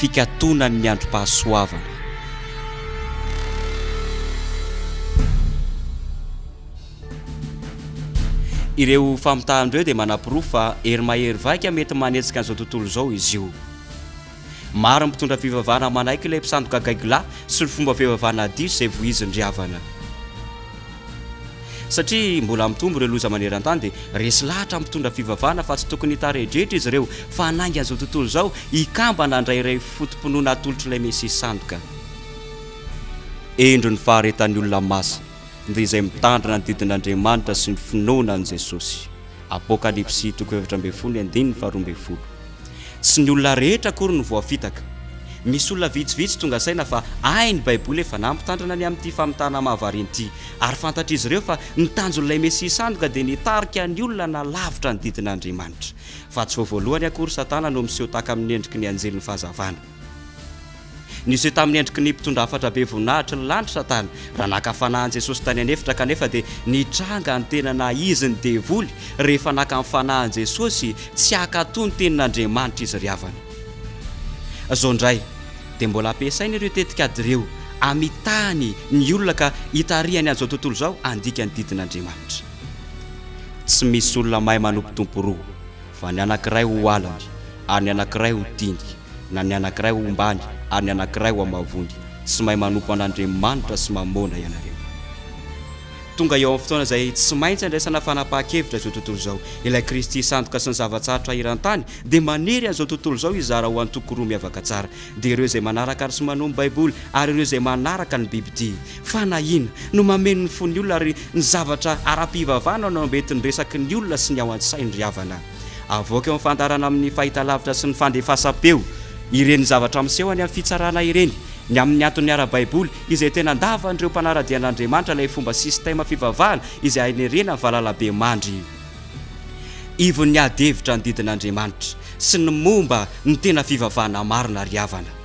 fikatonan'ny androm-pahasoavana. Ireo famitahana ireo dia manaporofo fa hery mahery vaika mety manetsika an'izao tontolo izao izy io. Maro ny mpitondra fivavahana manaiky ilay mpisandoka gaigilahy sy ny fomba fivavahana diso izay voizin-dry havana. Satria mbola mitombo ireo loza maneran-tany dia resy lahatra ny mpitondra fivavahana fa tsy tokony hitaredretra izy ireo fa hanainga an'izao tontolo izao hikambana handray iray foto-pinoana atolotr'ilay Mesia sandoka. Hendry ny faharetan'ny olona masina dia izay mitandrina ny didin'Andriamanitra sy ny finoana an'i Jesosy. Apokalypsy toko 14 andininy faharoambinifolo. Tsy ny olona rehetra akory no voafitaka. Misy olona vitsivitsy tonga saina fa hay ny Baiboly efa nampitandrina ny amin'ity famitahana mahavariana ity, ary fantatr'izy ireo fa ny tanjon'ilay Mesia sandoka dia ny hitarika ny olona hanalavitra ny didin'Andriamanitra. Fa tsy vao voalohany akory Satana no miseho tahaka amin'ny endriky ny anjelin'ny fahazavana. Niseho tamin'ny endriky ny mpitondra hafatra be voninahitry ny lanitra Satana, raha naka fanahy an'i Jesosy tany an'efitra, kanefa dia nitranga ny tena naha izy ny devoly rehefa naka ny fanahy an'i Jesosy tsy hankatò ny tenin'Andriamanitra izy ry havana. Izao indray dia mbola ampiasainy ireo tetikady ireo hamitahany ny olona ka hitarihany an'izao tontolo izao handika ny didin'Andriamanitra. Tsy misy olona mahay manompo tompo roa, fa ny anankiray ho halany ary ny anankiray ho tiany. na ny anankiray ho ombany ary ny anankiray ho amavony, tsy mahay manompo an'Andriamanitra sy Mamôna ianareo. Tonga eo amin'ny fotoana izay tsy maintsy andraisana fanapahan-kevitra izao tontolo izao. Ilay Kristy sandoka sy ny zava-tsarotra eran-tany dia manery an'izao tontolo izao hizara ho antoko roa miavaka tsara, dia ireo izay manaraka ary sy manoa ny Baiboly ary ireo izay manaraka ny bibidia. Fanahiana no mameno ny fon'ny olona ary ny zavatra ara-pivavahana no ambentin-dresaky ny olona sy ny ao an-tsainy ry havana. Avoaka eo amin'ny fandaharana amin'ny fahitalavitra sy ny fandefasam-peo ireny zavatra miseho any amin'ny fitsarana ireny, ny amin'ny antony ara-baiboly izay tena andavan'ireo mpanara-dia an'Andriamanitra ilay fomba système fivavahana izay hanerena ny valalabemandry. Ivon'ny ady hevitra ny didin'Andriamanitra sy ny momba ny tena fivavahana marina ry havana.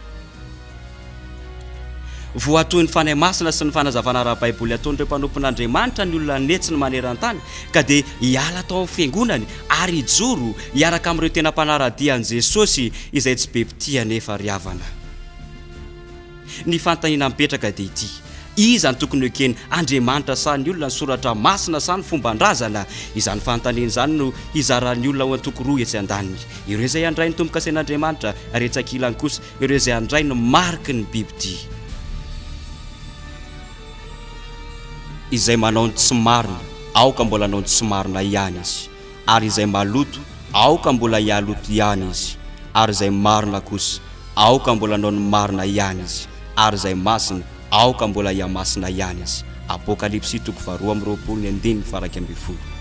Voatohin'ny Fanahy Masina sy ny fanazavana ara-baiboly ataon'ireo mpanompon'Andriamanitra ny olona an'hetsiny maneran-tany, ka dia hiala tao amin'ny fiangonany ary hijoro hiaraka amin'ireo tena mpanara-dia an'i Jesosy izay tsy be mpitia anefa ry havana. Ny fanontaniana mipetraka dia ity, Iza no tokony hoekena, Andriamanitra sa ny olona, ny soratra masina sa ny fomban-drazana? Izany fanontaniana izany no hizaran'ny olona ho antoko roa etsy andaniny, ireo izay handray ny tombo-kasen'Andriamanitra ary etsy ankilany kosa ireo izay handray ny mariky ny bibidia. Izay manao ny tsy marina, aoka mbola hanao ny tsy marina ihany izy, ary izay maloto, aoka mbola hihaloto ihany izy, ary izay marina kosa, aoka mbola hanao ny marina ihany izy, ary izay masina, aoka mbola hihamasina ihany izy. Apokalypsy toko faharoa amby roapolo ny andininy faha-11.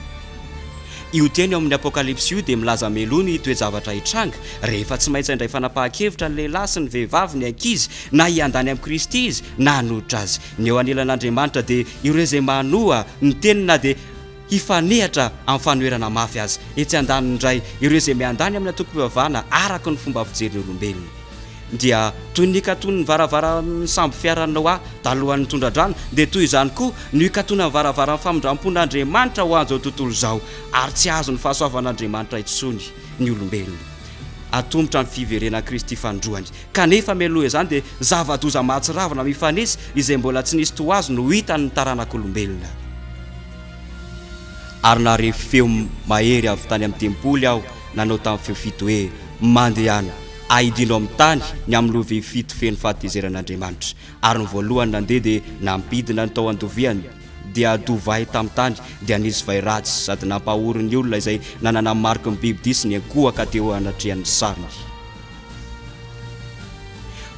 Io teny ao amin'ny Apokalypsy io dia milaza mialoha ny toe-javatra hitranga, rehefa tsy maintsy handray fanapahan-kevitra ny lehilahy sy ny vehivavy, ny ankizy, na hiandany amin'i Kristy izy na hanohitra Azy. Ny eo anilan'Andriamanitra dia ireo izay manoa ny teniny na dia hifanehatra amin'ny fanoherana mafy aza. Etsy andaniny indray, ireo izay miandany amin'ny antokom-pivavahana araka ny fomba fijerin'ny olombelona. Dia toy ny nikatony ny varavaran'ny sambo fiaran'i Noa talohan'ny tondra-drano, dia toy izany koa no hikatonan'ny varavaran'ny famindram-pon'Andriamanitra ho an'izao tontolo izao, ary tsy hahazo ny fahasoavan'Andriamanitra intsony ny olombelona. Atomotra ny fiverenan'i Kristy fanindroany. Kanefa mialoha izany dia zava-doza mahatsiravina mifanesy izay mbola tsy nisy toa azy no hitan'ny taranak'olombelona. Ary nahare feo mahery avy tany amin'ny tempoly aho nanao tamin'ny feo fito hoe, Mandehana, Aidino amin'ny tany ny amin'ny lovia fito feno fahatezeran'Andriamanitra. Ary ny voalohany nandeha dia nampidina ny tao an-doviany, dia dovay tamin'ny tany, dia nisy vay ratsy sady nampahory ny olona izay nanana ny mariky ny bibidia sy niankohoka teo anatrehan'ny sariny.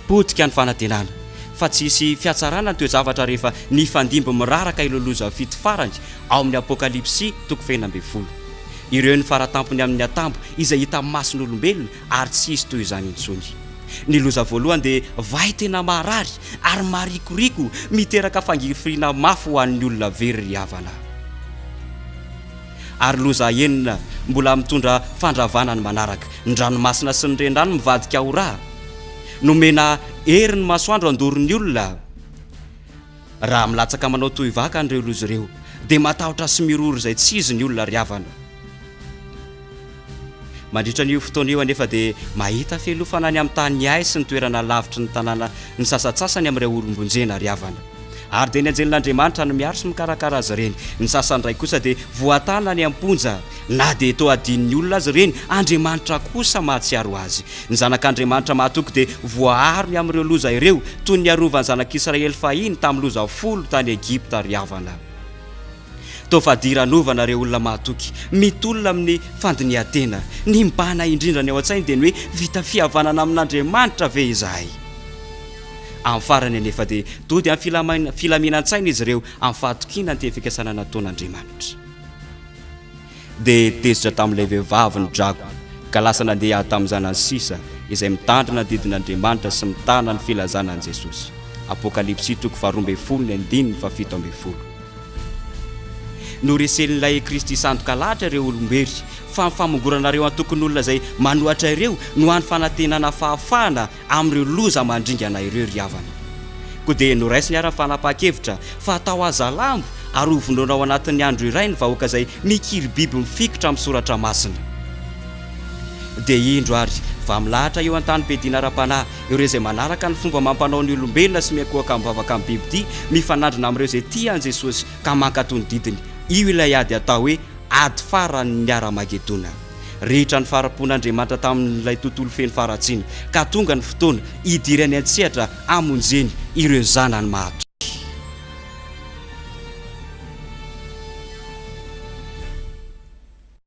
Potika ny fanantenana fa tsy hisy fihatsarana ny toe-javatra rehefa nifandimby miraraka ireo loza fito farany ao amin'ny Apokalypsy toko fahenina ambin'ny folo. Ireo ny faratampony amin'ny atambo izay hita mason'olombelona ary tsy hisy toy izany intsony. Ny loza voalohany dia vay tena maharary ary marikoriko miteraka fangirifiriana mafy ho an'ny olona very ry havana. Ary loza enina mbola mitondra fandravana ny manaraka, ny ranomasina sy ny renirano mivadika ho ra. Nomena hery ny masoandro handoro ny olona. Raha milatsaka manao tohivakana ireo loza ireo dia matahotra sy miroro izay tsy izy ny olona ry havana. Mandritra an'io fotoana io anefa dia mahita fialofana any amin'ny tany hay sy ny toerana lavitry ny tanàna ny sasantsasany amin'ireo olom-bonjena ry havana. Ary dia ny anjelin'Andriamanitra no miaro sy mikarakara azy ireny. Ny sasany indray kosa dia voatana any am-ponja. Na dia toa adinon'ny olona aza ireny, Andriamanitra kosa mahatsiaro azy. Ny zanak'Andriamanitra mahatoky dia voaaro ny amin'ireo loza ireo, toy ny niarovan'ny zanak'Israely fahiny tamin'ny loza folo tany Egypta ry havana. Toa fadiranovana ireo olona mahatoky, mitolona amin'ny fandinihan-tena. Ny mibahana indrindra ny ao an-tsainy dia ny hoe vita fihavanana amin'Andriamanitra ve izahay? Amin'ny farany anefa dia tody amin'ny filaminan-tsaina izy ireo amin'ny fahatokiana ny teny fikasana nataon'Andriamanitra. Dia tezitra tamin'ilay vehivavy ny dragona, ka lasa nandeha hiady tamin'ny zanany sisa, izay mitandrina ny didin'Andriamanitra sy mitana ny filazana an'i Jesosy. Apokalypsy toko faharoa ambin'ny folo ny andininy fahafito ambin'ny folo. Noresen'ilay Kristy sandoka lahatra ireo olom-bery, fa ny famongorana ireo antokon'olona izay manohatra ireo no hany fanantenana fahafahana amin'ireo loza mandringana ireo ry havana. Koa dia noraisiny ary ny fanapahan-kevitra fa hatao hazalambo ary hovonoina ao anatin'ny andro iray ny vahoaka izay mikiribiby mifikitra amin'ny soratra masina. Dia indro ary fa milahatra eo an-tanim-piadiana ara-panahy ireo izay manaraka ny fomba amam-panao ny olombelona sy miankohoka mivavaka amin'ny bibidia mifanandrina amin'ireo izay tia an'i Jesosy ka mankatò ny didiny. Io ilay ady atao hoe ady faran'ny Haramagedona. Rehitra ny fahari-pon'Andriamanitra tamin'ilay tontolo feno faharatsiana, ka tonga ny fotoana hidirany an-tsehatra hamonjeny ireo zanany mahatoky.